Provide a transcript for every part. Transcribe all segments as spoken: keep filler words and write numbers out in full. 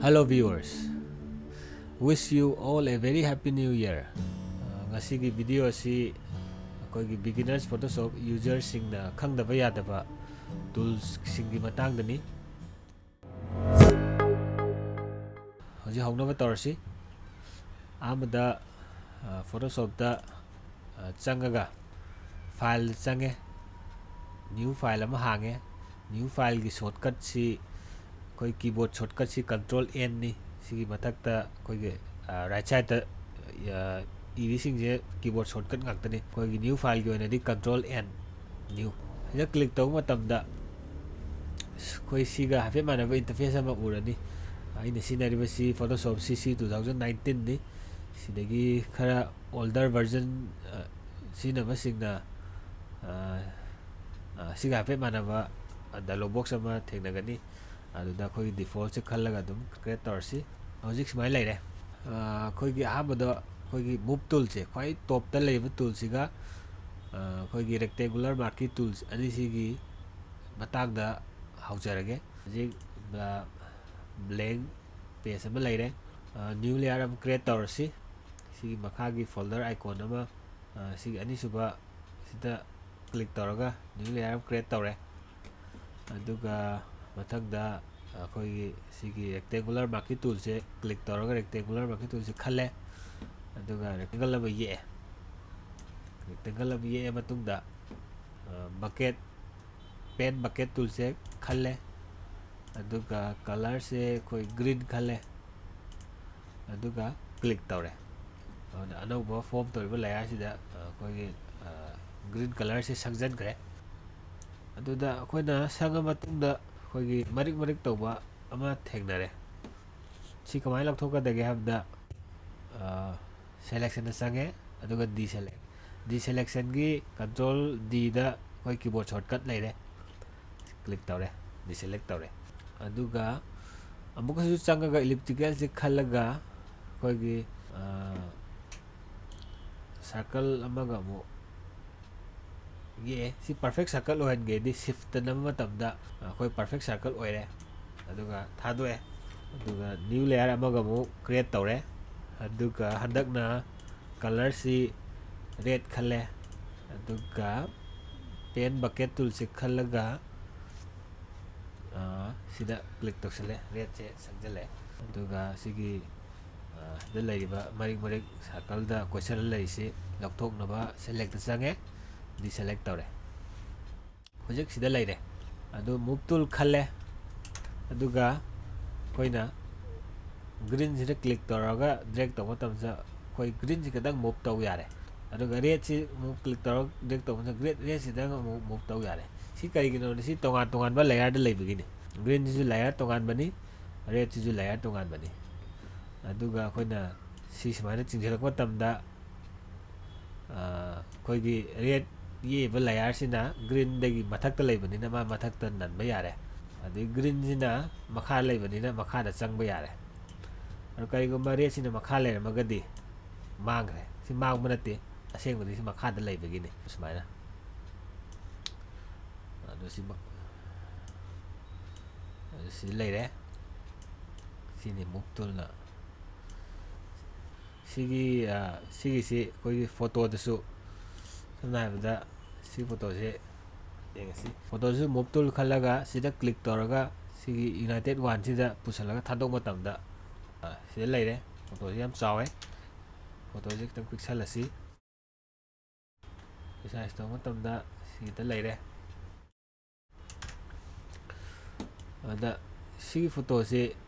Hello viewers, wish you all a very happy new year. ꯑ, ꯉꯁꯤꯒꯤ video ꯑꯁꯤ ꯑꯩꯈꯣꯏꯒꯤ beginners Photoshop userꯁꯤꯡꯅ ꯈꯪꯗꯕ ꯌꯥꯗꯕ toolsꯁꯤꯡꯒꯤ ꯃꯇꯥꯡꯗꯅꯤ꯫ ꯍꯧꯖꯤꯛ ꯍꯧꯅꯕ ꯇꯧꯔꯁꯤ꯫ ꯑꯍꯥꯟꯕꯗ, ꯑ, Photoshopꯇ, ꯑ, ꯆꯪꯉꯒ file ꯆꯪꯉꯦ, new file ꯑꯃ ꯍꯥꯡꯉꯦ꯫ New fileꯒꯤ shortcutꯁꯤ, ꯑꯩꯈꯣꯏ keyboard shortcutꯁꯤ Control N ꯅꯤ꯫ ꯁꯤꯒꯤ ꯃꯊꯛꯇ ꯑꯩꯈꯣꯏꯒꯤ, ꯑ, right sideꯇ, ꯑ, ꯏꯔꯤꯁꯤꯡꯁꯦ keyboard shortcut ꯉꯥꯛꯇꯅꯤ꯫ ꯑꯩꯈꯣꯏꯒꯤ new fileꯒꯤ ꯑꯣꯏꯅꯗꯤ Control N, new꯫ ꯁꯤꯗ click ꯇꯧꯕ ꯃꯇꯝꯗ ꯑꯩꯈꯣꯏ ꯁꯤꯒ ꯍꯥꯏꯐꯦꯠ ꯃꯥꯟꯅꯕ interface ꯑꯃ ꯎꯔꯅꯤ꯫ ꯑꯩꯅ ꯁꯤꯖꯤꯟꯅꯔꯤꯕꯁꯤ Photoshop CC two thousand nineteenꯅꯤ꯫ ꯁꯤꯗꯒꯤ ꯈꯔ older version, ꯑ, ꯁꯤꯖꯤꯟꯅꯕꯁꯤꯡꯅ, ꯑ, ꯑ, ꯁꯤꯒ ꯍꯥꯏꯐꯦꯠ ꯃꯥꯟꯅꯕ dialog box ꯑꯃ ꯊꯦꯡꯅꯒꯅꯤ꯫ ꯑꯗꯨꯗ ꯑꯩꯈꯣꯏꯒꯤ defaultꯁꯦ ꯈꯜꯂꯒ ꯑꯗꯨꯝ create ꯇꯧꯔꯁꯤ꯫ ꯍꯧꯖꯤꯛ ꯁꯨꯃꯥꯏꯅ ꯂꯩꯔꯦ꯫ ꯑ, ꯑꯩꯈꯣꯏꯒꯤ ꯑꯍꯥꯟꯕꯗ ꯑꯩꯈꯣꯏꯒꯤ move toolꯁꯦ, ꯈ꯭ꯋꯥꯏ topꯇ ꯂꯩꯔꯤꯕ toolꯁꯤꯒ, ꯑ, ꯑꯩꯈꯣꯏꯒꯤ rectangular marquee tools ꯑꯅꯤꯁꯤꯒꯤ ꯃꯇꯥꯡꯗ ꯍꯧꯖꯔꯒꯦ꯫ ꯍꯧꯖꯤꯛ, ꯑ, blank page ꯑꯃ ꯂꯩꯔꯦ꯫ ꯑ, new layer ꯑꯃ create ꯇꯧꯔꯁꯤ꯫ ꯁꯤꯒꯤ ꯃꯈꯥꯒꯤ folder icon ꯑꯃ, ꯑ, ꯁꯤꯒꯤ ꯑꯅꯤꯁꯨꯕ ꯁꯤꯗ click ꯇꯧꯔꯒ new layer ꯑꯃ create ꯇꯧꯔꯦ꯫ ꯑꯗꯨꯒ ꯃꯊꯪꯗ ꯑꯩꯈꯣꯏꯒꯤ ꯁꯤꯒꯤ rectangular marquee toolꯁꯦ click ꯇꯧꯔꯒ rectangular marquee toolꯁꯦ ꯈꯜꯂꯦ꯫ ꯑꯗꯨꯒ rectangle ꯑꯃ ꯌꯦꯛꯑꯦ꯫ Rectangle ꯑꯃ ꯌꯦꯛꯑ ꯃꯇꯨꯡꯗ, ꯑ, bucket, paint bucket toolꯁꯦ ꯈꯜꯂꯦ꯫ ꯑꯗꯨꯒ colorꯁꯦ ꯑꯩꯈꯣꯏ green ꯈꯜꯂꯦ꯫ ꯑꯗꯨꯒ click ꯇꯧꯔꯦ꯫ ꯑꯗꯨꯅ ꯑꯅꯧꯕ form ꯇꯧꯔꯤꯕ layerꯁꯤꯗ, ꯑ, ꯑꯩꯈꯣꯏꯒꯤ, ꯑ, green colorꯁꯦ ꯁꯪꯖꯟꯈ꯭ꯔꯦ꯫ ꯑꯗꯨꯗ ꯑꯩꯈꯣꯏꯅ ꯁꯪꯉ ꯃꯇꯨꯡꯗ ꯑꯩꯈꯣꯏꯒꯤ ꯃꯔꯤꯛ ꯃꯔꯤꯛ ꯇꯧꯕ ꯑꯃ ꯊꯦꯡꯅꯔꯦ꯫ ꯁꯤ ꯀꯃꯥꯏꯅ ꯂꯧꯊꯣꯛꯀꯗꯒꯦ ꯍꯥꯏꯕꯗ, ꯑ, selectionꯗ ꯆꯪꯉꯦ, ꯑꯗꯨꯒ deselect꯫ Deselectionꯒꯤ Control Dꯗ ꯑꯩꯈꯣꯏ keyboard shortcut ꯂꯩꯔꯦ꯫ Click ꯇꯧꯔꯦ, deselect ꯇꯧꯔꯦ꯫ ꯑꯗꯨꯒ ꯑꯃꯨꯛꯀꯁꯨ ꯆꯪꯉꯒ ellipticalꯁꯦ ꯈꯜꯂꯒ ꯑꯩꯈꯣꯏꯒꯤ, ꯑ, circle ꯑꯃꯒ ꯑꯃꯨꯛ ꯌꯦꯛꯑꯦ꯫ ꯁꯤ perfect circle ꯑꯣꯏꯍꯟꯒꯦꯗꯤ shift ꯅꯝꯕ ꯃꯇꯝꯗ ꯑꯩꯈꯣꯏ perfect circle ꯑꯣꯏꯔꯦ꯫ ꯑꯗꯨꯒ ꯊꯥꯗꯣꯛꯑꯦ꯫ ꯑꯗꯨꯒ new layer ꯑꯃꯒ ꯑꯃꯨꯛ create ꯇꯧꯔꯦ꯫ ꯑꯗꯨꯒ ꯍꯟꯗꯛꯅ colorꯁꯤ red ꯈꯜꯂꯦ꯫ ꯑꯗꯨꯒ pen bucket toolꯁꯦ ꯈꯜꯂꯒ, ꯑ, ꯁꯤꯗ click ꯇꯧꯁꯜꯂꯦ, redꯁꯦ ꯁꯪꯖꯜꯂꯦ꯫ ꯑꯗꯨꯒ ꯁꯤꯒꯤ, ꯑ, ꯁꯤꯗ ꯂꯩꯔꯤꯕ ꯃꯔꯤꯛ ꯃꯔꯤꯛ circleꯗ ꯀꯣꯏꯁꯜꯂ ꯂꯩꯔꯤꯁꯤ ꯂꯧꯊꯣꯛꯅꯕ selectꯇ ꯆꯪꯉꯦ, deselect ꯇꯧꯔꯦ꯫ ꯍꯧꯖꯤꯛ ꯁꯤꯗ ꯂꯩꯔꯦ꯫ ꯑꯗꯨ move tool ꯈꯜꯂꯦ꯫ ꯑꯗꯨꯒ ꯑꯩꯈꯣꯏꯅ greenꯁꯤꯗ click ꯇꯧꯔꯒ drag ꯇꯧꯕ ꯃꯇꯝꯗ ꯑꯩꯈꯣꯏ greenꯁꯤ ꯈꯤꯇꯪ move ꯇꯧ ꯌꯥꯔꯦ꯫ ꯑꯗꯨꯒ redꯁꯤ ꯑꯃꯨꯛ click ꯇꯧꯔꯒ drag ꯇꯧꯕ ꯃꯇꯝꯗ red, redꯁꯤꯗꯪ ꯑꯃꯨꯛ move ꯇꯧ ꯌꯥꯔꯦ꯫ ꯁꯤ ꯀꯔꯤꯒꯤꯅꯣꯗꯤ ꯁꯤ ꯇꯣꯉꯥꯟ ꯇꯣꯉꯥꯟꯕ layerꯗ ꯂꯩꯕꯒꯤꯅꯤ꯫ Greenꯁꯤꯁꯨ layer ꯇꯣꯉꯥꯟꯕꯅꯤ, redꯁꯤꯁꯨ layer ꯇꯣꯉꯥꯟꯕꯅꯤ꯫ ꯑꯗꯨꯒ ꯑꯩꯈꯣꯏꯅ ꯁꯤ ꯁꯨꯃꯥꯏꯅ ꯆꯤꯡꯁꯤꯜꯂꯛꯄ ꯃꯇꯝꯗ ꯑ, ꯑꯩꯈꯣꯏꯒꯤ red ꯌꯦꯛꯏꯕ layerꯁꯤꯅ greenꯗꯒꯤ ꯃꯊꯛꯇ ꯂꯩꯕꯅꯤꯅ ꯃꯥ ꯃꯊꯛꯇ ꯅꯟꯕ ꯌꯥꯔꯦ꯫ ꯑꯗꯩ greenꯁꯤꯅ ꯃꯈꯥ ꯂꯩꯕꯅꯤꯅ ꯃꯈꯥꯗ ꯆꯪꯕ ꯌꯥꯔꯦ꯫ ꯑꯗꯣ ꯀꯔꯤꯒꯨꯝꯕ redꯁꯤꯅ ꯃꯈꯥ ꯂꯩꯔꯝꯃꯒꯗꯤ ꯃꯥꯡꯈ꯭ꯔꯦ꯫ ꯁꯤ ꯃꯥꯡꯕ ꯅꯠꯇꯦ, ꯑꯁꯦꯡꯕꯗꯤ ꯁꯤ ꯃꯈꯥꯗ ꯂꯩꯕꯒꯤꯅꯤ꯫ ꯁꯨꯃꯥꯏꯅ꯫ ꯑꯗꯨ ꯁꯤ ꯃ-, ꯑꯗꯨ ꯁꯤ ꯂꯩꯔꯦ꯫ ꯁꯤꯅꯤ move toolꯅ꯫ ꯁꯤꯒꯤ, ꯑ, ꯁꯤꯒꯤꯁꯤ ꯑꯩꯈꯣꯏꯒꯤ photoꯗꯁꯨ, ꯁꯝꯅ ꯍꯥꯏꯔꯕꯗ ꯁꯤ photoꯁꯦ ꯌꯦꯡꯉꯁꯤ꯫ Photoꯁꯨ move tool ꯈꯜꯂꯒ ꯁꯤꯗ click ꯇꯧꯔꯒ ꯁꯤꯒꯤ united oneꯁꯤꯗ ꯄꯨꯁꯜꯂꯒ ꯊꯥꯗꯣꯛꯄ ꯃꯇꯝꯗ, ꯑ, ꯁꯤꯗ ꯂꯩꯔꯦ꯫ Photoꯁꯤ ꯌꯥꯝ ꯆꯥꯎꯋꯦ꯫ Photoꯁꯤ ꯈꯤꯇꯪ ꯄꯤꯛꯁꯜꯂꯁꯤ꯫ Resize ꯇꯧꯕ ꯃꯇꯝꯗ ꯁꯤꯗ ꯂꯩꯔꯦ꯫ ꯑꯗ ꯁꯤꯒꯤ photoꯁꯤ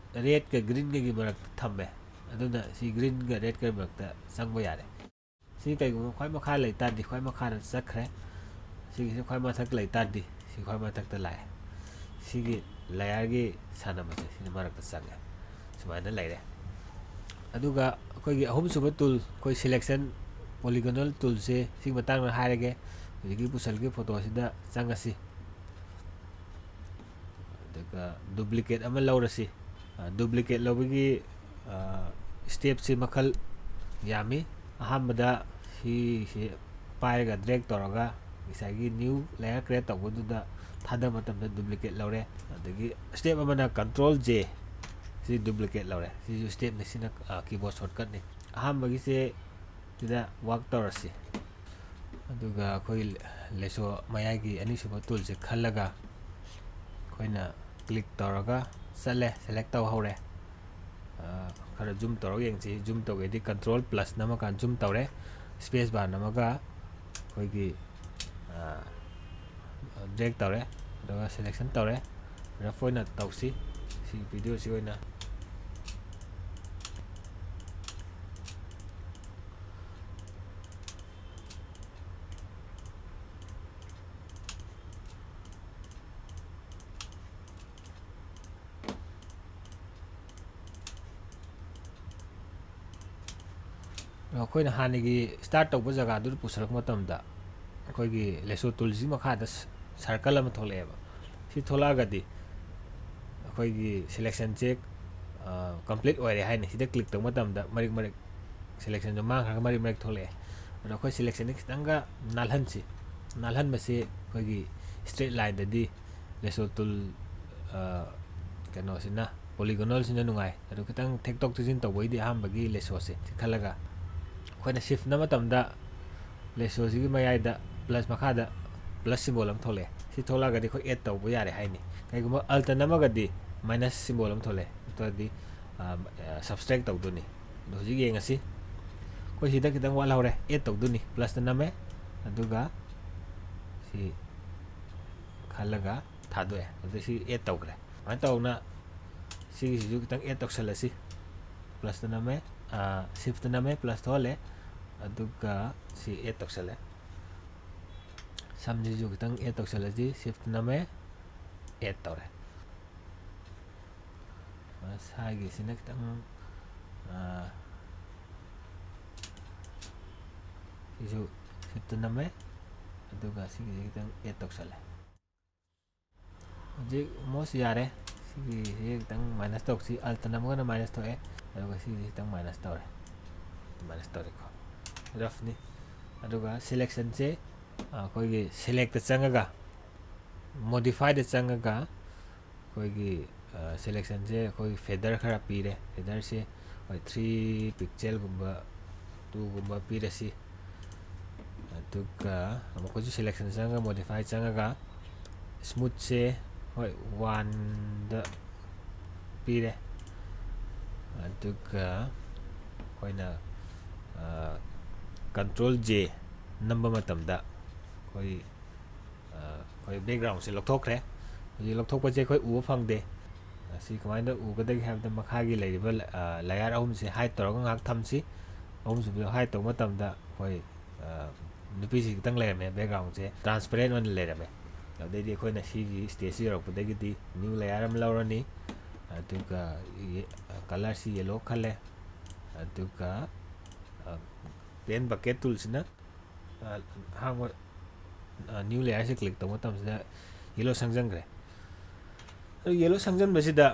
redꯀ greenꯒꯒꯤ ꯃꯔꯛꯇ ꯊꯝꯃꯦ꯫ ꯑꯗꯨꯅ ꯁꯤ greenꯒ redꯀ ꯃꯔꯛꯇ ꯆꯪꯕ ꯌꯥꯔꯦ꯫ ꯁꯤ ꯀꯩꯒꯨꯝꯕ ꯈ꯭ꯋꯥꯏ ꯃꯈꯥ ꯂꯩ ꯇꯥꯔꯗꯤ, ꯈ꯭ꯋꯥꯏ ꯃꯈꯥꯗ ꯆꯠꯈ꯭ꯔꯦ꯫ ꯁꯤꯒꯤꯁꯤ ꯈ꯭ꯋꯥꯏ ꯃꯊꯛ ꯂꯩ ꯇꯥꯔꯗꯤ, ꯁꯤ ꯈ꯭ꯋꯥꯏ ꯃꯊꯛꯇ ꯂꯥꯛꯑꯦ꯫ ꯁꯤꯒꯤ layerꯒꯤ ꯁꯥꯟꯅꯕꯁꯦ ꯁꯤꯅ ꯃꯔꯛꯇ ꯆꯪꯉꯦ꯫ ꯁꯨꯃꯥꯏꯅ ꯂꯩꯔꯦ꯫ ꯑꯗꯨꯒ ꯑꯩꯈꯣꯏꯒꯤ ꯑꯍꯨꯝꯁꯨꯕ tool, ꯑꯩꯈꯣꯏ selection polygonal toolꯁꯦ ꯁꯤꯒꯤ ꯃꯇꯥꯡꯗ ꯍꯥꯏꯔꯒꯦ꯫ ꯍꯧꯖꯤꯛꯀꯤ ꯄꯨꯁꯜꯒꯤ photoꯁꯤꯗ ꯆꯪꯉꯁꯤ꯫ ꯑꯗꯨꯒ duplicate ꯑꯃ ꯂꯧꯔꯁꯤ꯫ ꯑ, duplicate ꯂꯧꯕꯒꯤ, ꯑ, stepꯁꯤ ꯃꯈꯜ ꯌꯥꯝꯃꯤ꯫ ꯑꯍꯥꯟꯕꯗ ꯁꯤꯁꯤ ꯄꯥꯏꯔꯒ drag ꯇꯧꯔꯒ ꯉꯁꯥꯏꯒꯤ new layer create ꯇꯧꯕꯗꯨꯗ ꯊꯥꯗꯕ ꯃꯇꯝꯗ duplicate ꯂꯧꯔꯦ꯫ ꯑꯗꯒꯤ step ꯑꯃꯅ control J, ꯁꯤ duplicate ꯂꯧꯔꯦ꯫ ꯁꯤꯁꯨ stepꯅꯤ, ꯁꯤꯅ, ꯑ, keyboard shortcutꯅꯤ꯫ ꯑꯍꯥꯟꯕꯒꯤꯁꯦ ꯁꯤꯗ work ꯇꯧꯔꯁꯤ꯫ ꯑꯗꯨꯒ ꯑꯩꯈꯣꯏ lasso ꯃꯌꯥꯏꯒꯤ ꯑꯅꯤꯁꯨꯕ toolꯁꯦ ꯈꯜꯂꯒ ꯑꯩꯈꯣꯏꯅ click ꯇꯧꯔꯒ ꯆꯠꯂꯦ, select ꯇꯧꯍꯧꯔꯦ꯫ ꯑ, ꯈꯔ zoom ꯇꯧꯔꯒ ꯌꯦꯡꯁꯤ꯫ Zoom ꯇꯧꯒꯦꯗꯤ control plus ꯅꯝꯃꯀꯥꯟꯗ zoom ꯇꯧꯔꯦ꯫ Space bar ꯅꯝꯃꯒ ꯑꯩꯈꯣꯏꯒꯤ, ꯑ, drag ꯇꯧꯔꯦ, ꯑꯗꯨꯒ selection ꯇꯧꯔꯦ꯫ Rough ꯑꯣꯏꯅ ꯇꯧꯁꯤ, ꯁꯤ videoꯁꯤ ꯑꯣꯏꯅ꯫ ꯑꯩꯈꯣꯏꯅ ꯍꯥꯟꯅꯒꯤ start ꯇꯧꯕ ꯖꯒꯥꯗꯨꯗ ꯄꯨꯁꯜꯂꯛꯄ ꯃꯇꯝꯗ ꯑꯩꯈꯣꯏꯒꯤ lasso toolꯁꯤ ꯃꯈꯥꯗ circle ꯑꯃ ꯊꯣꯛꯂꯛꯑꯦꯕ꯫ ꯁꯤ ꯊꯣꯛꯂꯛꯑꯒꯗꯤ ꯑꯩꯈꯣꯏꯒꯤ selectionꯁꯦ, ꯑ, complete ꯑꯣꯏꯔꯦ ꯍꯥꯏꯅꯤ꯫ ꯁꯤꯗ click ꯇꯧꯕ ꯃꯇꯝꯗ ꯃꯔꯤꯛ ꯃꯔꯤꯛ selectionꯗꯣ ꯃꯥꯡꯈ꯭ꯔꯒ ꯃꯔꯤꯛ ꯃꯔꯤꯛ ꯊꯣꯛꯂꯛꯑꯦ꯫ ꯑꯗꯣ ꯑꯩꯈꯣꯏ selectionꯁꯦ ꯈꯤꯇꯪꯒ ꯅꯥꯜꯍꯟꯁꯤ꯫ ꯅꯥꯜꯍꯟꯕꯁꯤ ꯑꯩꯈꯣꯏꯒꯤ straight lineꯗꯗꯤ lasso tool, ꯑ, ꯀꯩꯅꯣꯁꯤꯅ, polygonalꯁꯤꯅ ꯅꯨꯡꯉꯥꯏ꯫ ꯑꯗꯨ ꯈꯤꯇꯪ ꯊꯦꯛꯇꯣꯛ ꯊꯦꯛꯆꯤꯟ ꯇꯧꯕꯒꯤꯗꯤ ꯑꯍꯥꯟꯕꯒꯤ lassoꯁꯦ ꯈꯜꯂꯒ ꯑꯩꯈꯣꯏꯅ shift ꯅꯝꯕ ꯃꯇꯝꯗ lassoꯁꯤꯒꯤ ꯃꯌꯥꯏꯗ plus, ꯃꯈꯥꯗ plus symbol ꯑꯃ ꯊꯣꯛꯂꯛꯑꯦ꯫ ꯁꯤ ꯊꯣꯛꯂꯛꯑꯒꯗꯤ ꯑꯩꯈꯣꯏ add ꯇꯧꯕ ꯌꯥꯔꯦ ꯍꯥꯏꯅꯤ꯫ ꯀꯩꯒꯨꯝꯕ Alt ꯅꯝꯃꯒꯗꯤ minus symbol ꯑꯃ ꯊꯣꯛꯂꯛꯑꯦ꯫ ꯑꯗꯨꯗꯤ, ꯑ, ꯑ, subtract ꯇꯧꯗꯣꯏꯅꯤ꯫ ꯑꯗꯣ ꯍꯧꯖꯤꯛ ꯌꯦꯡꯉꯁꯤ꯫ ꯑꯩꯈꯣꯏ ꯁꯤꯗ ꯈꯤꯇꯪ ꯋꯥꯠꯍꯧꯔꯦ, add ꯇꯧꯗꯣꯏꯅꯤ꯫ Plusꯇ ꯅꯝꯃꯦ, ꯑꯗꯨꯒ ꯁꯤ ꯈꯜꯂꯒ ꯊꯥꯗꯣꯛꯑꯦ꯫ ꯑꯗꯨ ꯁꯤ add ꯇꯧꯈ꯭ꯔꯦ꯫ ꯁꯨꯃꯥꯏꯅ ꯇꯧꯅ ꯁꯤꯒꯤꯁꯤꯁꯨ ꯈꯤꯇꯪ add ꯇꯧꯁꯜꯂꯁꯤ꯫ Plusꯇ ꯅꯝꯃꯦ, ꯑ, shiftꯇ ꯅꯝꯃꯦ, plus ꯊꯣꯛꯍꯜꯂꯦ, ꯑꯗꯨꯒ ꯁꯤ add ꯇꯧꯁꯜꯂꯦ꯫ ꯁꯝꯁꯤꯁꯨ ꯈꯤꯇꯪ add ꯇꯧꯁꯜꯂꯁꯤ꯫ Shift ꯅꯝꯃꯦ, add ꯇꯧꯔꯦ꯫ ꯃꯁꯥꯒꯤꯁꯤꯅ ꯈꯤꯇꯪ, ꯑ, ꯁꯤꯁꯨ shift ꯅꯝꯃꯦ, ꯑꯗꯨꯒ ꯁꯤꯒꯤꯁꯤ ꯈꯤꯇꯪ add ꯇꯧꯁꯜꯂꯦ꯫ ꯍꯧꯖꯤꯛ almost ꯌꯥꯔꯦ꯫ ꯁꯤꯒꯤꯁꯤ ꯈꯤꯇꯪ minus ꯇꯧꯁꯤ꯫ Alt ꯅꯝꯃꯒꯅ minus ꯊꯣꯛꯑꯦ, ꯑꯗꯨꯒ ꯁꯤꯒꯤꯁꯤ ꯈꯤꯇꯪ minus ꯇꯧꯔꯦ꯫ Minus ꯇꯧꯔꯦꯀꯣ꯫ Roughꯅꯤ꯫ ꯑꯗꯨꯒ selectionꯁꯦ, ꯑ, ꯑꯩꯈꯣꯏꯒꯤ selectꯇ ꯆꯪꯉꯒ, modifyꯗ ꯆꯪꯉꯒ, ꯑꯩꯈꯣꯏꯒꯤ ꯁꯦꯂꯦꯛꯁꯟꯁꯦ ꯑꯩꯈꯣꯏ ꯐꯦꯗꯔ ꯈꯔ ꯄꯤꯔꯦ꯫ ꯐꯦꯗꯔꯁꯦ ꯍꯣꯏ, ꯊ꯭ꯔꯤ ꯄꯤꯛꯁꯦꯜꯒꯨꯝꯕ, ꯇꯨꯒꯨꯝꯕ ꯄꯤꯔꯁꯤ꯫ ꯑꯗꯨꯒ ꯑꯃꯨꯛꯀꯁꯨ ꯁꯦꯂꯦꯛꯁꯟ ꯆꯪꯉꯒ, ꯃꯣꯗꯤꯐꯥꯏ ꯆꯪꯉꯒ, ꯁ꯭ꯃꯨꯠꯁꯦ ꯍꯣꯏ, ꯋꯥꯟꯗ ꯄꯤꯔꯦ꯫ ꯑꯗꯨꯒ ꯑꯩꯈꯣꯏꯅ ꯀꯟꯇ꯭ꯔꯣꯜ ꯖꯦ ꯅꯝꯕ ꯃꯇꯝꯗ ꯑꯩꯈꯣꯏ ꯑꯩꯈꯣꯏ ꯕꯦꯛꯒ꯭ꯔꯥꯎꯟꯁꯦ ꯂꯧꯊꯣꯛꯈ꯭ꯔꯦ꯫ ꯍꯧꯖꯤꯛ ꯂꯧꯊꯣꯛꯄꯁꯦ ꯑꯩꯈꯣꯏ ꯎꯕ ꯐꯪꯗꯦ꯫ ꯑꯁꯤ ꯀꯃꯥꯏꯅ ꯎꯒꯗꯒꯦ ꯍꯥꯏꯕꯗ, ꯃꯈꯥꯒꯤ ꯂꯩꯔꯤꯕ ꯂꯦꯌꯥꯔ ꯑꯍꯨꯝꯁꯦ ꯍꯥꯏꯠ ꯇꯧꯔꯒ ꯉꯥꯏꯍꯥꯛ ꯊꯝꯁꯤ꯫ ꯑꯍꯨꯝꯁꯨꯕꯗ ꯍꯥꯏꯠ ꯇꯧꯕ ꯃꯇꯝꯗ ꯑꯩꯈꯣꯏ ꯅꯨꯄꯤꯁꯤ ꯈꯤꯇꯪ ꯂꯩꯔꯝꯃꯦ, ꯕꯦꯛꯒ꯭ꯔꯥꯎꯟꯁꯦ ꯇ꯭ꯔꯥꯟꯁꯄꯦꯔꯦꯟ ꯑꯣꯏꯅ ꯂꯩꯔꯝꯃꯦ꯫ ꯑꯗꯩꯗꯤ ꯑꯩꯈꯣꯏꯅ ꯁꯤꯒꯤ ꯁ꯭ꯇꯦꯖꯁꯤ ꯌꯧꯔꯛꯄꯗꯒꯤꯗꯤ ꯅ꯭ꯌꯨ ꯂꯦꯌꯥꯔ ꯑꯃ ꯂꯧꯔꯅꯤ꯫ ꯑꯗꯨꯒ ꯀꯂꯔꯁꯤ ꯌꯦꯜꯂꯣ ꯈꯜꯂꯦ꯫ ꯑꯗꯨꯒ ꯄꯦꯟ ꯕꯀꯦꯠ ꯇꯨꯜꯁꯤꯅ ꯑꯍꯥꯡꯕ ꯅ꯭ꯌꯨ ꯂꯦꯌꯥꯔꯁꯤ ꯀ꯭ꯂꯤꯛ ꯇꯧꯕ ꯃꯇꯝꯁꯤꯗ ꯌꯦꯜꯂꯣ ꯁꯪꯖꯟꯈ꯭ꯔꯦ꯫ ꯑꯗꯨ ꯌꯦꯜꯂꯣ ꯁꯪꯖꯟꯕꯁꯤꯗ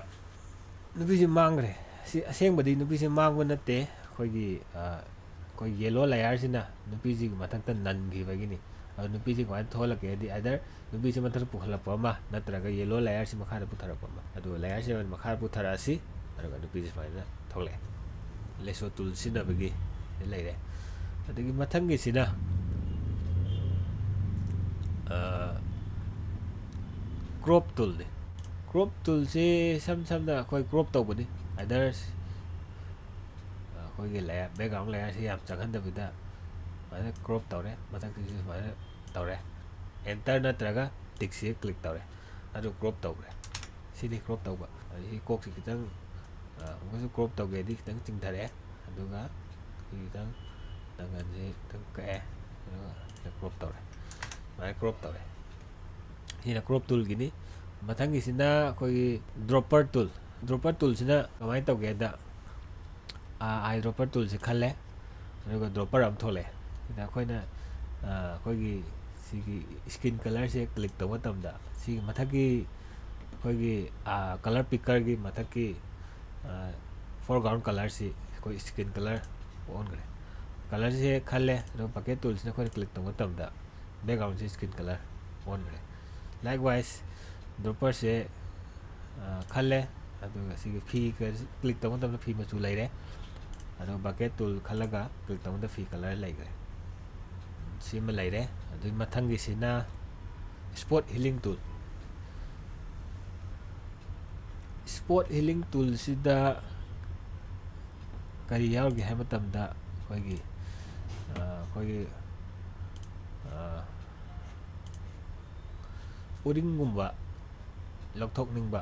ꯅꯨꯄꯤꯁꯤ ꯃꯥꯡꯈ꯭ꯔꯦ꯫ ꯁꯤ ꯑꯁꯦꯡꯕꯗꯤ ꯅꯨꯄꯤꯁꯤ ꯃꯥꯡꯕ ꯅꯠꯇꯦ, ꯑꯩꯈꯣꯏꯒꯤ ꯑꯩꯈꯣꯏ ꯌꯦꯜꯂꯣ ꯂꯦꯌꯥꯔꯁꯤꯅ ꯅꯨꯄꯤꯁꯤꯒꯤ ꯃꯊꯛꯇ ꯅꯟꯈꯤꯕꯒꯤꯅꯤ꯫ ꯑꯗꯣ ꯅꯨꯄꯤꯁꯤ ꯀꯃꯥꯏꯅ ꯊꯣꯛꯍꯜꯂꯛꯀꯦ ꯍꯥꯏꯗꯤ, ꯑꯥꯏꯗꯔ ꯅꯨꯄꯤꯁꯤ ꯃꯊꯛꯇ ꯄꯨꯈꯠꯂꯛꯄ ꯑꯃ ꯅꯠꯇ꯭ꯔꯒ ꯌꯦꯜꯂꯣ ꯂꯦꯌꯥꯔꯁꯤ ꯃꯈꯥꯗ ꯄꯨꯊꯔꯛꯄ ꯑꯃ꯫ ꯑꯗꯨꯒ ꯂꯦꯌꯥꯔꯁꯤ ꯑꯣꯏꯅ ꯃꯈꯥꯗ ꯄꯨꯊꯔꯛꯑꯁꯤ꯫ ꯑꯗꯨꯒ ꯅꯨꯄꯤꯁꯤ ꯁꯨꯃꯥꯏꯅ ꯊꯣꯛꯂꯛꯑꯦ꯫ ꯂꯦꯁꯣ ꯇꯨꯜ ꯁꯤꯖꯤꯟꯅꯕꯒꯤ ꯂꯩꯔꯦ꯫ ꯑꯗꯒꯤ ꯃꯊꯪꯒꯤꯁꯤꯅ ꯀ꯭ꯔꯣꯞ ꯇꯨꯜꯅꯤ꯫ ꯀ꯭ꯔꯣꯞ ꯇꯨꯜꯁꯤ ꯏꯁꯝ ꯁꯝꯅ ꯑꯩꯈꯣꯏ ꯀ꯭ꯔꯣꯞ ꯇꯧꯕꯅꯤ꯫ ꯑꯥꯏꯗꯔ ꯑꯩꯈꯣꯏꯒꯤ ꯂꯦꯌꯥꯔ, ꯕꯦꯛꯒ꯭ꯔꯥꯎꯟ ꯂꯦꯌꯥꯔꯁꯤ ꯌꯥꯝ ꯆꯪꯍꯟꯗꯕꯤꯗ ꯁꯨꯃꯥꯏꯅ ꯀ꯭ꯔꯣꯞ ꯇꯧꯔꯦ꯫ ꯃꯊꯛꯁꯤꯁꯨ ꯁꯨꯃꯥꯏꯅ ꯇꯧꯔꯦ꯫ ꯑꯦꯟꯇꯔ ꯅꯠꯇ꯭ꯔꯒ ꯇꯤꯛꯁꯤ ꯀ꯭ꯂꯤꯛ ꯇꯧꯔꯦ꯫ ꯑꯗꯨ ꯀ꯭ꯔꯣꯞ ꯇꯧꯈ꯭ꯔꯦ꯫ ꯁꯤꯅꯤ ꯀ꯭ꯔꯣꯞ ꯇꯧꯕ꯫ ꯑꯗꯒꯤ ꯀꯣꯛꯁꯤ ꯈꯤꯇꯪ ꯑꯃꯨꯛꯀꯁꯨ ꯀ꯭ꯔꯣꯞ ꯇꯧꯒꯦꯗꯤ ꯈꯤꯇꯪ ꯆꯤꯡꯊꯔꯛꯑꯦ꯫ ꯑꯗꯨꯒ ꯁꯤ ꯈꯤꯇꯪ ꯅꯪꯒꯟꯁꯤ ꯈꯤꯇꯪ ꯀꯛꯑꯦ꯫ ꯑꯗꯨꯒ ꯁꯤꯗ ꯀ꯭ꯔꯣꯞ ꯇꯧꯔꯦ꯫ ꯁꯨꯃꯥꯏꯅ ꯀ꯭ꯔꯣꯞ ꯇꯧꯔꯦ꯫ ꯁꯤꯅ ꯀ꯭ꯔꯣꯞ ꯇꯨꯜꯒꯤꯅꯤ꯫ ꯃꯊꯪꯒꯤꯁꯤꯅ ꯑꯩꯈꯣꯏꯒꯤ ꯗ꯭ꯔꯣꯄꯔ ꯇꯨꯜ꯫ ꯗ꯭ꯔꯣꯄꯔ ꯇꯨꯜꯁꯤꯅ ꯀꯃꯥꯏꯅ ꯇꯧꯒꯦꯗ, ꯑꯥꯏ ꯗ꯭ꯔꯣꯄꯔ ꯇꯨꯜꯁꯤ ꯈꯜꯂꯦ꯫ ꯑꯗꯨꯒ ꯗ꯭ꯔꯣꯄꯔ ꯑꯃ ꯊꯣꯛꯂꯛꯑꯦ꯫ ꯁꯤꯗ ꯑꯩꯈꯣꯏꯅ ꯑꯩꯈꯣꯏꯒꯤ ꯁꯤꯒꯤ ꯁ꯭ꯀꯤꯟ ꯀꯂꯔꯁꯦ ꯀ꯭ꯂꯤꯛ ꯇꯧꯕ ꯃꯇꯝꯗ, ꯁꯤꯒꯤ ꯃꯊꯛꯀꯤ ꯑꯩꯈꯣꯏꯒꯤ ꯀꯂꯔ ꯄꯤꯀꯔꯒꯤ ꯃꯊꯛꯀꯤ ꯐꯣꯔꯒ꯭ꯔꯥꯎꯟ ꯀꯂꯔꯁꯤ ꯑꯩꯈꯣꯏ ꯁ꯭ꯀꯤꯟ ꯀꯂꯔ ꯑꯣꯟꯈ꯭ꯔꯦ꯫ ꯀꯂꯔꯁꯦ ꯈꯜꯂꯦ꯫ ꯑꯗꯨꯒ ꯕꯀꯦꯠ ꯇꯨꯜꯁꯤꯅ ꯑꯩꯈꯣꯏꯅ ꯀ꯭ꯂꯤꯛ ꯇꯧꯕ ꯃꯇꯝꯗ ꯕꯦꯛꯒ꯭ꯔꯥꯎꯟꯁꯦ ꯁ꯭ꯀꯤꯟ ꯀꯂꯔ ꯑꯣꯟꯈ꯭ꯔꯦ꯫ ꯂꯥꯏꯛꯋꯥꯏꯁ ꯗ꯭ꯔꯣꯄꯔꯁꯦ ꯈꯜꯂꯦ꯫ ꯑꯗꯨꯒ ꯁꯤꯒꯤ ꯐꯤ ꯀ꯭ꯂꯤꯛ ꯇꯧꯕ ꯃꯇꯝꯗ ꯐꯤ ꯃꯆꯨ ꯂꯩꯔꯦ꯫ ꯑꯗꯨꯒ bucket tool ꯈꯜꯂꯒ ꯀ꯭ꯂꯤꯛ ꯇꯧꯕꯗ ꯐꯤ ꯀꯂꯔ ꯂꯩꯈ꯭ꯔꯦ꯫ ꯁꯤꯃ ꯂꯩꯔꯦ꯫ ꯑꯗꯨꯒꯤ ꯃꯊꯪꯒꯤꯁꯤꯅ spot healing tool꯫ Spot healing toolꯁꯤꯗ ꯀꯔꯤ ꯌꯥꯎꯔꯤꯒꯦ ꯍꯥꯏꯕ ꯃꯇꯝꯗ ꯑꯩꯈꯣꯏꯒꯤ ꯑꯩꯈꯣꯏꯒꯤ ꯎꯔꯤꯡꯒꯨꯝꯕ ꯂꯧꯊꯣꯛꯅꯤꯡꯕ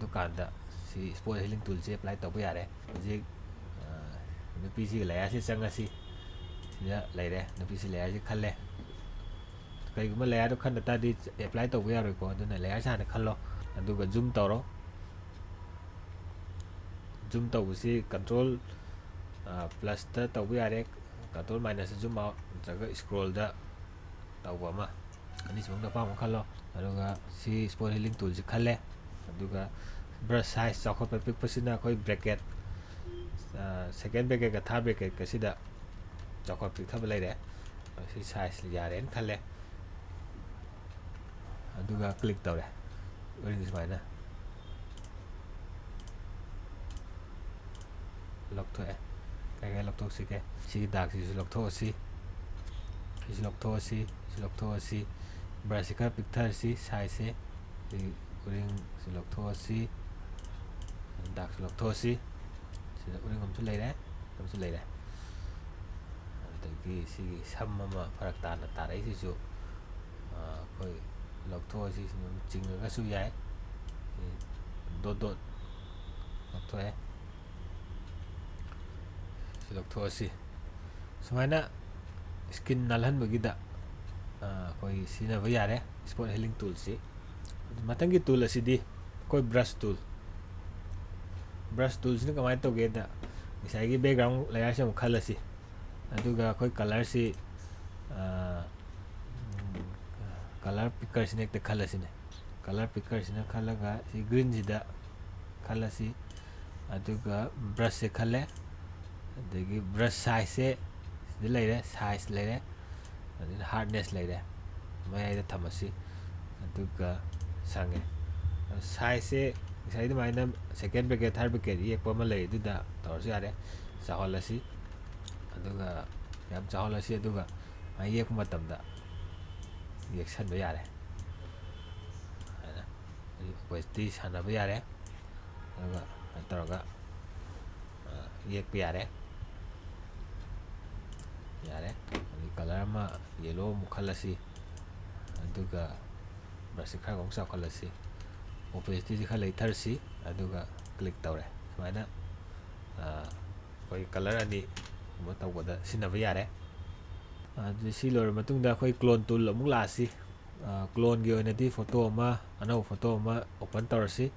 ꯗꯨꯀꯥꯟꯗ ꯁꯤ spot healing toolꯁꯦ apply ꯇꯧꯕ ꯌꯥꯔꯦ꯫ ꯍꯧꯖꯤꯛ ꯅꯨꯄꯤꯁꯤꯒꯤ layerꯁꯤ ꯆꯪꯉꯁꯤ꯫ ꯁꯤꯗ ꯂꯩꯔꯦ, ꯅꯨꯄꯤꯁꯤ layerꯁꯤ ꯈꯜꯂꯦ꯫ ꯀꯔꯤꯒꯨꯝꯕ layerꯗꯣ ꯈꯟꯗ ꯇꯥꯔꯗꯤ apply ꯇꯧꯕ ꯌꯥꯔꯣꯏꯀꯣ꯫ ꯑꯗꯨꯅ layerꯁꯦ ꯍꯥꯟꯅ ꯈꯜꯂꯣ꯫ ꯑꯗꯨꯒ zoom ꯇꯧꯔꯣ꯫ Zoom ꯇꯧꯕꯁꯤ control plusꯇ ꯇꯧꯕ ꯌꯥꯔꯦ꯫ Control minusꯇ zoom out ꯅꯠꯇ꯭ꯔꯒ scrollꯗ ꯇꯧꯕ ꯑꯃ꯫ ꯑꯅꯤꯁꯨꯕꯗ ꯑꯄꯥꯝꯕ ꯈꯜꯂꯣ꯫ ꯑꯗꯨꯒ ꯁꯤ spot healing toolꯁꯤ ꯈꯜꯂꯦ꯫ ꯑꯗꯨꯒ brush size ꯆꯥꯎꯈꯠꯄ ꯄꯤꯛꯄꯁꯤꯅ ꯑꯩꯈꯣꯏ bracket, second bracketꯀ third bracketꯀꯁꯤꯗ ꯆꯥꯎꯈꯠ ꯄꯤꯛꯊꯕ ꯂꯩꯔꯦ꯫ ꯁꯤ size ꯌꯥꯔꯦꯅ ꯈꯜꯂꯦ꯫ ꯑꯗꯨꯒ click ꯇꯧꯔꯦ꯫ ꯎꯔꯤꯡ ꯁꯨꯃꯥꯏꯅ ꯂꯧꯊꯣꯛꯑꯦ꯫ ꯀꯥꯏ ꯀꯥꯏ ꯂꯧꯊꯣꯛꯁꯤꯒꯦ? ꯁꯤꯒꯤ ꯗꯥꯛꯁꯤꯁꯨ ꯂꯧꯊꯣꯛꯑꯁꯤ꯫ ꯁꯤꯁꯨ ꯂꯧꯊꯣꯛꯑꯁꯤ꯫ ꯁꯤ ꯂꯧꯊꯣꯛꯑꯁꯤ꯫ Brushꯁꯤ ꯈꯔ ꯄꯤꯛꯊꯔꯁꯤ sizeꯁꯦ꯫ ꯁꯤ ꯎꯔꯤꯡꯁꯤ ꯂꯧꯊꯣꯛꯑꯁꯤ꯫ ꯗꯥꯛꯁꯨ ꯂꯧꯊꯣꯛꯑꯁꯤ꯫ ꯁꯤꯗ ꯎꯔꯤꯡ ꯑꯃꯁꯨ ꯂꯩꯔꯦ꯫ ꯑꯃꯁꯨ ꯂꯩꯔꯦ꯫ ꯑꯗꯒꯤ ꯁꯤꯒꯤ ꯁꯝ ꯑꯃ ꯐꯔꯛ ꯇꯥꯅ ꯇꯥꯔꯛꯏꯁꯤꯁꯨ ꯑꯩꯈꯣꯏ ꯂꯧꯊꯣꯛꯑꯁꯤ꯫ ꯁꯤ ꯑꯗꯨꯝ ꯆꯤꯡꯉꯒꯁꯨ ꯌꯥꯏ꯫ ꯁꯤ dot dot ꯂꯧꯊꯣꯛꯑꯦ꯫ ꯁꯤ ꯂꯧꯊꯣꯛꯑꯁꯤ꯫ ꯁꯨꯃꯥꯏꯅ skin ꯅꯥꯜꯍꯟꯕꯒꯤꯗ ꯑꯩꯈꯣꯏ ꯁꯤꯖꯤꯟꯅꯕ ꯌꯥꯔꯦ spot healing toolꯁꯤ꯫ ꯑꯗꯨ ꯃꯊꯪꯒꯤ tool ꯑꯁꯤꯗꯤ ꯑꯩꯈꯣꯏ brush tool꯫ Brush toolꯁꯤꯅ ꯀꯃꯥꯏꯅ ꯇꯧꯒꯦꯗ, ꯉꯁꯥꯏꯒꯤ background layerꯁꯤ ꯑꯃꯨꯛ ꯈꯜꯂꯁꯤ꯫ ꯑꯗꯨꯒ ꯑꯩꯈꯣꯏ colorꯁꯤ color pickerꯁꯤꯅ ꯍꯦꯛꯇ ꯈꯜꯂꯁꯤꯅꯦ꯫ Color pickerꯁꯤꯅ ꯈꯜꯂꯒ ꯁꯤ greenꯁꯤꯗ ꯈꯜꯂꯁꯤ꯫ ꯑꯗꯨꯒ brushꯁꯦ ꯈꯜꯂꯦ꯫ ꯑꯗꯒꯤ brush sizeꯁꯦ ꯁꯤꯗ ꯂꯩꯔꯦ, size ꯂꯩꯔꯦ, ꯑꯗꯨꯅ hardness ꯂꯩꯔꯦ꯫ ꯃꯌꯥꯏꯗ ꯊꯝꯃꯁꯤ꯫ ꯑꯗꯨꯒ ꯁꯪꯉꯦ꯫ Size-ꯁꯦ ꯉꯁꯥꯏ ꯑꯗꯨꯃꯥꯏꯅ second bracket, third bracket ꯌꯦꯛꯄ ꯑꯃ ꯂꯩ, ꯑꯗꯨꯗ ꯇꯧꯔꯁꯨ ꯌꯥꯔꯦ꯫ ꯆꯥꯎꯍꯜꯂꯁꯤ, ꯑꯗꯨꯒ ꯌꯥꯝ ꯆꯥꯎꯍꯜꯂꯁꯤ, ꯑꯗꯨꯒ ꯃꯥ ꯌꯦꯛꯄ ꯃꯇꯝꯗ ꯌꯦꯛꯁꯟꯕ ꯌꯥꯔꯦ꯫ ꯍꯥꯏꯅ opacity ꯁꯥꯟꯅꯕ ꯌꯥꯔꯦ꯫ ꯑꯗꯨꯒ ꯀꯩꯅꯣ ꯇꯧꯔꯒ, ꯑ, ꯌꯦꯛꯄ ꯌꯥꯔꯦ꯫ ꯌꯥꯔꯦ꯫ ꯑꯗꯒꯤ color ꯑꯃ yellow ꯑꯃꯨꯛ ꯈꯜꯂꯁꯤ꯫ ꯑꯗꯨꯒ brush ꯈꯔ ꯑꯃꯨꯛ ꯆꯥꯎꯈꯠꯂꯁꯤ꯫ Opacity-ꯁꯤ ꯈꯔ ꯂꯩꯊꯔꯁꯤ꯫ ꯑꯗꯨꯒ click ꯇꯧꯔꯦ꯫ ꯁꯨꯃꯥꯏꯅ, ꯑ, ꯑꯩꯈꯣꯏ color ꯑꯅꯤ ꯀꯩꯅꯣ ꯇꯧꯕꯗ ꯁꯤꯖꯤꯟꯅꯕ ꯌꯥꯔꯦ꯫ ꯑꯗꯨ ꯁꯤ ꯂꯣꯏꯔꯕ ꯃꯇꯨꯡꯗ ꯑꯩꯈꯣꯏ clone tool ꯑꯃꯨꯛ ꯂꯥꯛꯑꯁꯤ꯫ ꯑ, clone-ꯒꯤ ꯑꯣꯏꯅꯗꯤ photo ꯑꯃ, ꯑꯅꯧꯕ photo ꯑꯃ open ꯇꯧꯔꯁꯤ꯫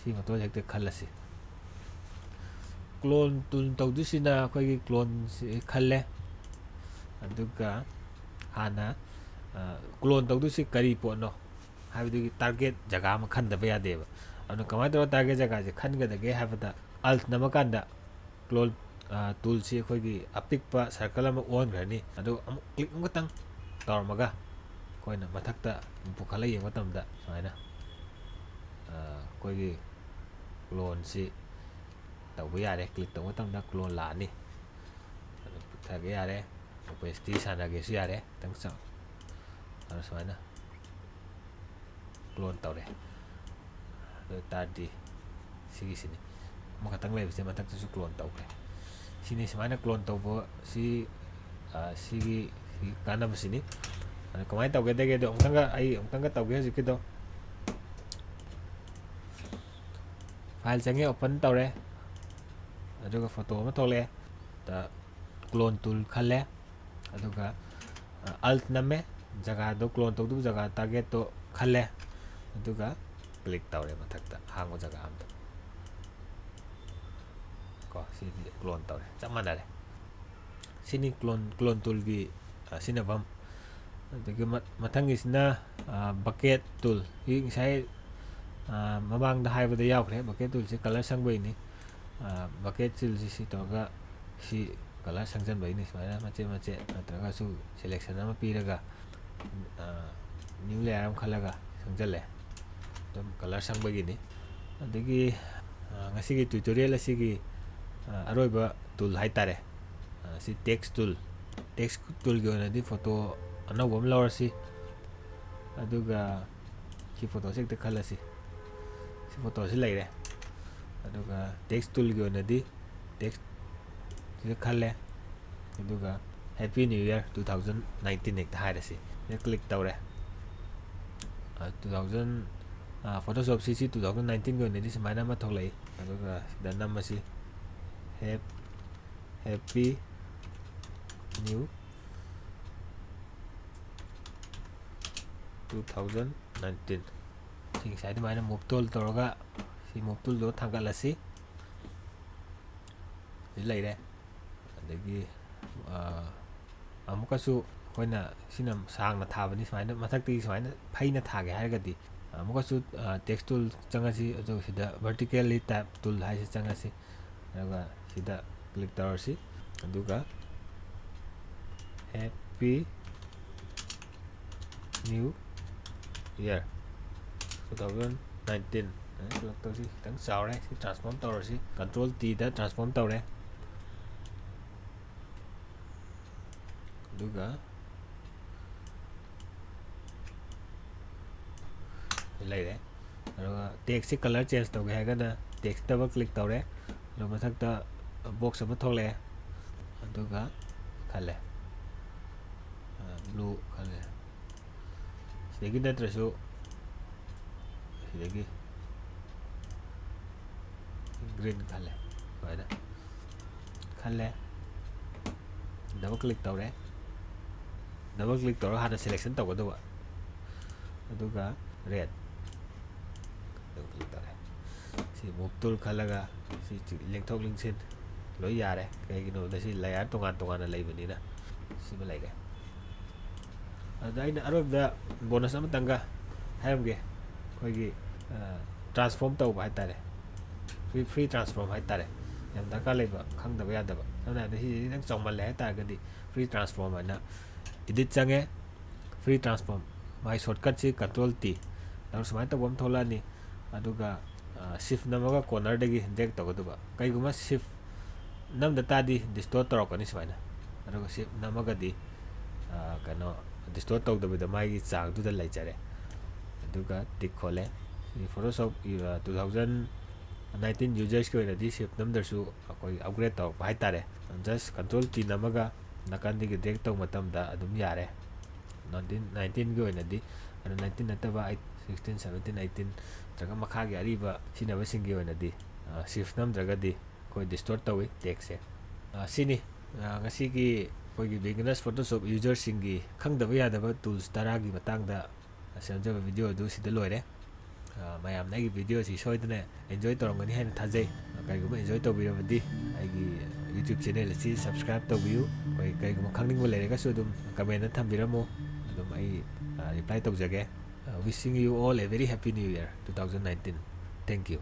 ꯁꯤ photo-ꯁꯦ ꯍꯦꯛꯇ ꯈꯜꯂꯁꯤ꯫ Clone tool ꯇꯧꯗꯣꯏꯁꯤꯅ ꯑꯩꯈꯣꯏꯒꯤ clone-ꯁꯤ ꯈꯜꯂꯦ꯫ ꯑꯗꯨꯒ ꯍꯥꯟꯅ, ꯑ, clone ꯇꯧꯗꯣꯏꯁꯤ ꯀꯔꯤ ꯄꯣꯠꯅꯣ ꯍꯥꯏꯕꯗꯨꯒꯤ target ꯖꯒꯥ ꯑꯃ ꯈꯟꯗꯕ ꯌꯥꯗꯦꯕ꯫ ꯑꯗꯨꯅ ꯀꯃꯥꯏꯅ ꯇꯧꯔꯒ target ꯖꯒꯥꯁꯦ ꯈꯟꯒꯗꯒꯦ ꯍꯥꯏꯕꯗ, Alt ꯅꯝꯃꯀꯥꯟꯗ clone, ꯑ, tool-ꯁꯤ ꯑꯩꯈꯣꯏꯒꯤ ꯑꯄꯤꯛꯄ circle ꯑꯃ ꯑꯣꯟꯈ꯭ꯔꯅꯤ꯫ ꯑꯗꯨ ꯑꯃꯨꯛ click ꯑꯃꯈꯛꯇꯪ ꯇꯧꯔꯝꯃꯒ ꯑꯩꯈꯣꯏꯅ ꯃꯊꯛꯇ ꯄꯨꯈꯠꯂ ꯌꯦꯡꯕ ꯃꯇꯝꯗ ꯁꯨꯃꯥꯏꯅ, ꯑ, ꯑꯩꯈꯣꯏꯒꯤ clone-ꯁꯤ ꯇꯧꯕ ꯌꯥꯔꯦ꯫ Click ꯇꯧꯕ ꯃꯇꯝꯗ clone ꯂꯥꯛꯑꯅꯤ꯫ ꯑꯗꯨ ꯄꯤꯛꯊꯒꯦ ꯌꯥꯔꯦ, opacity ꯁꯥꯟꯅꯒꯦꯁꯨ ꯌꯥꯔꯦ, ꯈꯤꯇꯪ ꯆꯥꯎ-, ꯑꯗꯨ ꯁꯨꯃꯥꯏꯅ clone ꯇꯧꯔꯦ꯫ ꯑꯗꯨ ꯑꯣꯏ ꯇꯥꯔꯗꯤ ꯁꯤꯒꯤꯁꯤꯅꯤ, ꯑꯃꯈꯛꯇꯪ ꯂꯩꯕꯁꯦ ꯃꯊꯛꯇꯁꯨ clone ꯇꯧꯈ꯭ꯔꯦ꯫ ꯁꯤꯅꯤ ꯁꯨꯃꯥꯏꯅ clone ꯇꯧꯕ ꯁꯤ, ꯑ, ꯁꯤꯒꯤ, ꯁꯤꯒꯤ ꯀꯥꯟꯅꯕꯁꯤꯅꯤ꯫ ꯑꯗꯣ ꯀꯃꯥꯏꯅ ꯇꯧꯒꯗꯒꯦꯗꯣ ꯑꯃꯨꯛꯇꯪꯒ, ꯑꯩ ꯑꯃꯨꯛꯇꯪꯒ ꯇꯧꯒꯦ ꯍꯧꯖꯤꯛꯀꯤꯗꯣ꯫ File ꯆꯪꯉꯦ, open ꯇꯧꯔꯦ, ꯑꯗꯨꯒ photo ꯑꯃ ꯊꯣꯛꯂꯛꯑꯦ꯫ ꯗ clone tool ꯈꯜꯂꯦ, ꯑꯗꯨꯒ, ꯑ, Alt ꯅꯝꯃꯦ, ꯖꯒꯥꯗꯣ clone ꯇꯧꯗꯧꯕ ꯖꯒꯥ target-ꯇꯣ ꯈꯜꯂꯦ, ꯑꯗꯨꯒ click ꯇꯧꯔꯦ ꯃꯊꯛꯇ ꯑꯍꯥꯡꯕ ꯖꯒꯥ ꯑꯝꯗ꯫ ꯀꯣ, ꯁꯤꯗꯤ clone ꯇꯧꯔꯦ, ꯆꯞ ꯃꯥꯟꯅꯔꯦ꯫ ꯁꯤꯅꯤ clone, clone tool-ꯒꯤ, ꯑ, ꯁꯤꯖꯤꯟꯅꯐꯝ꯫ ꯑꯗꯒꯤ ꯃ-, ꯃꯊꯪꯒꯤꯁꯤꯅ, ꯑ, bucket tool꯫ ꯁꯤ ꯉꯁꯥꯏ, ꯑ, ꯃꯃꯥꯡꯗ ꯍꯥꯏꯕꯗ ꯌꯥꯎꯈ꯭ꯔꯦ, bucket tool-ꯁꯦ color ꯁꯪꯕꯩꯅꯤ꯫ ꯑ, bucket tool-ꯁꯤ ꯁꯤ ꯇꯧꯔꯒ ꯁꯤ color ꯁꯪꯖꯟꯕꯩꯅꯤ꯫ ꯁꯨꯃꯥꯏꯅ ꯃꯆꯦꯠ ꯃꯆꯦꯠ ꯅꯠꯇ꯭ꯔꯒꯁꯨ selection ꯑꯃ ꯄꯤꯔꯒ, ꯑ, new layer ꯑꯃ ꯈꯜꯂꯒ ꯁꯪꯖꯜꯂꯦ꯫ ꯑꯗꯨꯝ ꯀꯂꯔ ꯁꯪꯕꯒꯤꯅꯤ꯫ ꯑꯗꯒꯤ, ꯑ, ꯉꯁꯤꯒꯤ ꯇ꯭ꯌꯨꯇꯣꯔꯤꯌꯦꯜ ꯑꯁꯤꯒꯤ, ꯑ, ꯑꯔꯣꯏꯕ ꯇꯨꯜ ꯍꯥꯏꯇꯥꯔꯦ, ꯑ, ꯁꯤ ꯇꯦꯛꯁ ꯇꯨꯜ꯫ ꯇꯦꯛꯁ ꯇꯨꯜꯒꯤ ꯑꯣꯏꯅꯗꯤ ꯐꯣꯇꯣ ꯑꯅꯧꯕ ꯑꯃ ꯂꯧꯔꯁꯤ꯫ ꯑꯗꯨꯒ ꯁꯤ ꯐꯣꯇꯣꯁꯦ ꯍꯦꯛꯇ ꯈꯜꯂꯁꯤ꯫ ꯁꯤ ꯐꯣꯇꯣꯁꯤ ꯂꯩꯔꯦ꯫ ꯑꯗꯨꯒ ꯇꯦꯛꯁ ꯇꯨꯜꯒꯤ ꯑꯣꯏꯅꯗꯤ ꯇꯦꯛꯁ ꯁꯤꯗ ꯈꯜꯂꯦ꯫ ꯑꯗꯨꯒ Happy New Year two thousand nineteen ꯍꯦꯛꯇ ꯍꯥꯏꯔꯁꯤ꯫ ꯁꯤꯗ ꯀ꯭ꯂꯤꯛ ꯇꯧꯔꯦ꯫ ꯑ, two thousand, ꯑ, Photoshop ꯁꯤ, ꯁꯤ two thousand nineteenꯒꯤ ꯑꯣꯏꯅꯗꯤ ꯁꯨꯃꯥꯏꯅ ꯑꯃ ꯊꯣꯛꯂꯛꯏ꯫ ꯑꯗꯨꯒ ꯁꯤꯗ ꯅꯝꯃꯁꯤ꯫ Hap-, Happy New two thousand nineteen꯫ ꯁꯤ ꯉꯁꯥꯏ ꯑꯗꯨꯃꯥꯏꯅ move tool ꯇꯧꯔꯒ ꯁꯤ move toolꯗꯣ ꯊꯥꯡꯒꯠꯂꯁꯤ꯫ ꯁꯤ ꯂꯩꯔꯦ꯫ ꯑꯗꯒꯤ, ꯑ, ꯑꯃꯨꯛꯀꯁꯨ ꯑꯩꯈꯣꯏꯅ ꯁꯤꯅ ꯁꯥꯡꯅ ꯊꯥꯕꯅꯤ, ꯁꯨꯃꯥꯏꯅ ꯃꯊꯛꯇꯒꯤ ꯁꯨꯃꯥꯏꯅ ꯐꯩꯅ ꯊꯥꯒꯦ ꯍꯥꯏꯔꯒꯗꯤ ꯑꯃꯨꯛꯀꯁꯨ, ꯑ, text tool ꯆꯪꯉꯁꯤ, ꯑꯗꯨꯒ ꯁꯤꯗ vertically type tool ꯍꯥꯏꯁꯤ ꯆꯪꯉꯁꯤ꯫ ꯑꯗꯨꯒ ꯁꯤꯗ click ꯇꯧꯔꯁꯤ꯫ ꯑꯗꯨꯒ Happy New Year two thousand nineteen ꯍꯥꯏꯅ select ꯇꯧꯁꯤ꯫ ꯈꯤꯇꯪ ꯆꯥꯎꯔꯦ꯫ ꯁꯤ transform ꯇꯧꯔꯁꯤ꯫ Control T ꯗ transform ꯇꯧꯔꯦ꯫ ꯑꯗꯨꯒ ꯂꯩꯔꯦ꯫ ꯑꯗꯨꯒ text ꯁꯤ colour change ꯇꯧꯒꯦ ꯍꯥꯏꯔꯒꯅ text double click ꯇꯧꯔꯦ꯫ ꯑꯗꯨꯒ ꯃꯊꯛꯇ box ꯑꯃ ꯊꯣꯛꯂꯛꯑꯦ꯫ ꯑꯗꯨꯒ ꯈꯜꯂꯦ꯫ ꯑ, blue ꯈꯜꯂꯦ꯫ ꯁꯤꯗꯒꯤ ꯅꯠꯇ꯭ꯔꯁꯨ ꯁꯤꯗꯒꯤ green ꯈꯜꯂꯦ꯫ ꯁꯨꯃꯥꯏꯅ ꯈꯜꯂꯦ꯫ Double click ꯇꯧꯔꯦ꯫ Double click ꯇꯧꯔꯒ ꯍꯥꯟꯅ selection ꯇꯧꯒꯗꯧꯕ꯫ ꯑꯗꯨꯒ red꯫ Double click ꯇꯧꯔꯦ꯫ ꯁꯤ move tool ꯈꯜꯂꯒ ꯁꯤ ꯂꯦꯡꯊꯣꯛ ꯂꯦꯡꯁꯤꯟ ꯂꯣꯏ ꯌꯥꯔꯦ꯫ ꯀꯩꯒꯤꯅꯣꯗ ꯁꯤ layer ꯇꯣꯉꯥꯟ ꯇꯣꯉꯥꯟꯅ ꯂꯩꯕꯅꯤꯅ꯫ ꯁꯤꯃ ꯂꯩꯔꯦ꯫ ꯑꯗꯨꯗ ꯑꯩꯅ ꯑꯔꯣꯏꯕꯗ bonus ꯑꯃꯇꯪꯒ ꯍꯥꯏꯔꯝꯒꯦ꯫ ꯑꯩꯈꯣꯏꯒꯤ, ꯑ, transform ꯇꯧꯕ ꯍꯥꯏꯇꯥꯔꯦ꯫ Free, free transform ꯍꯥꯏꯇꯥꯔꯦ꯫ ꯌꯥꯝ ꯗꯔꯀꯥꯔ ꯂꯩꯕ, ꯈꯪꯗꯕ ꯌꯥꯗꯕ꯫ ꯁꯝꯅ ꯍꯥꯏꯔꯕꯗ ꯁꯤꯁꯦ ꯈꯤꯇꯪ ꯆꯥꯎꯃꯜꯂꯦ ꯍꯥꯏꯇꯥꯔꯒꯗꯤ free transform ꯍꯥꯏꯅ edit ꯆꯪꯉꯦ꯫ Free transform꯫ ꯃꯥꯒꯤ shortcut ꯁꯤ Control T꯫ ꯑꯗꯨ ꯁꯨꯃꯥꯏꯅ ꯇꯧꯕ ꯑꯃ ꯊꯣꯛꯂꯛꯑꯅꯤ꯫ ꯑꯗꯨꯒ ꯁꯤꯐ ꯅꯝꯃꯒ ꯀꯣꯔꯅꯔꯗꯒꯤ ꯗ꯭ꯔꯦꯒ ꯇꯧꯒꯗꯕ꯫ ꯀꯩꯒꯨꯝꯕ ꯁꯤꯐ ꯅꯝꯗ ꯇꯥꯔꯗꯤ ꯗꯤꯁꯇꯣꯔꯠ ꯇꯧꯔꯛꯀꯅꯤ ꯁꯨꯃꯥꯏꯅ꯫ ꯑꯗꯨꯒ ꯁꯤꯐ ꯅꯝꯃꯒꯗꯤ ꯀꯩꯅꯣ, ꯗꯤꯁꯇꯣꯔꯠ ꯇꯧꯗꯕꯤꯗ ꯃꯥꯒꯤ ꯆꯥꯡꯗꯨꯗ ꯂꯩꯖꯔꯦ꯫ ꯑꯗꯨꯒ ꯇꯤꯛ ꯈꯣꯠꯂꯦ꯫ ꯁꯤ ꯐꯣꯇꯣꯁꯣꯞ ꯇꯨ ꯊꯥꯎꯖꯟ ꯅꯥꯏꯟꯇꯤꯟ ꯌꯨꯖꯔꯁꯀꯤ ꯑꯣꯏꯅꯗꯤ ꯁꯤꯐ ꯅꯝꯗ꯭ꯔꯁꯨ ꯑꯩꯈꯣꯏ ꯑꯞꯒ꯭ꯔꯦꯗ ꯇꯧꯔꯛꯄ ꯍꯥꯏꯇꯥꯔꯦ꯫ ꯖꯁ ꯀꯟꯇ꯭ꯔꯣꯜ ꯇꯤ ꯅꯝꯃꯒ ꯅꯥꯀꯟꯗꯒꯤ ꯗ꯭ꯔꯦꯒ ꯇꯧꯕ ꯃꯇꯝꯗ ꯑꯗꯨꯝ ꯌꯥꯔꯦ꯫ ꯅꯥꯏꯟꯇꯤꯟ, ꯅꯥꯏꯟꯇꯤꯟꯒꯤ ꯑꯣꯏꯅꯗꯤ, ꯑꯗꯨ ꯅꯥꯏꯟꯇꯤꯟ ꯅꯠꯇꯕ ꯑꯩꯠ, ꯁꯤꯛꯁꯇꯤꯟ, ꯁꯕꯦꯟꯇꯤꯟ, ꯑꯩꯠꯇꯤꯟ ꯅꯠꯇ꯭ꯔꯒ ꯃꯈꯥꯒꯤ ꯑꯔꯤꯕ ꯁꯤꯖꯤꯟꯅꯕꯁꯤꯡꯒꯤ ꯑꯣꯏꯅꯗꯤ ꯁꯤꯐ ꯅꯝꯗ꯭ꯔꯒꯗꯤ ꯑꯩꯈꯣꯏ ꯗꯤꯁꯇꯣꯔꯠ ꯇꯧꯏ ꯇꯦꯛꯁꯁꯦ꯫ ꯁꯤꯅꯤ ꯉꯁꯤꯒꯤ ꯑꯩꯈꯣꯏꯒꯤ ꯕꯤꯒꯤꯅꯔꯁ ꯐꯣꯇꯣꯁꯣꯞ ꯌꯨꯖꯔꯁꯤꯡꯒꯤ ꯈꯪꯗꯕ ꯌꯥꯗꯕ ꯇꯨꯜꯁ ꯇꯔꯥꯒꯤ ꯃꯇꯥꯡꯗ ꯁꯦꯝꯖꯕ ꯚꯤꯗꯤꯑꯣ ꯑꯗꯨ ꯁꯤꯗ ꯂꯣꯏꯔꯦ꯫ ꯃꯌꯥꯝꯅ ꯑꯩꯒꯤ ꯚꯤꯗꯤꯑꯣꯁꯤ ꯁꯣꯏꯗꯅ ꯑꯦꯟꯖꯣꯏ ꯇꯧꯔꯝꯒꯅꯤ ꯍꯥꯏꯅ ꯊꯥꯖꯩ꯫ ꯀꯔꯤꯒꯨꯝꯕ ꯑꯦꯟꯖꯣꯏ ꯇꯧꯕꯤꯔꯕꯗꯤ ꯑꯩꯒꯤ ꯌꯨꯇ꯭ꯌꯨꯕ ꯆꯦꯅꯦꯜ ꯑꯁꯤ ꯁꯕꯁꯀ꯭ꯔꯥꯏꯕ ꯇꯧꯕꯤꯌꯨ꯫ ꯑꯩꯈꯣꯏ ꯀꯔꯤꯒꯨꯝꯕ ꯈꯪꯅꯤꯡꯕ ꯂꯩꯔꯒꯁꯨ ꯑꯗꯨꯝ ꯀꯃꯦꯟꯗ ꯊꯝꯕꯤꯔꯝꯃꯨ, ꯑꯗꯨꯝ ꯑꯩ ꯔꯤꯄ꯭ꯂꯥꯏ ꯇꯧꯖꯒꯦ꯫ Wishing you all a very happy new year two thousand nineteen. Thank you.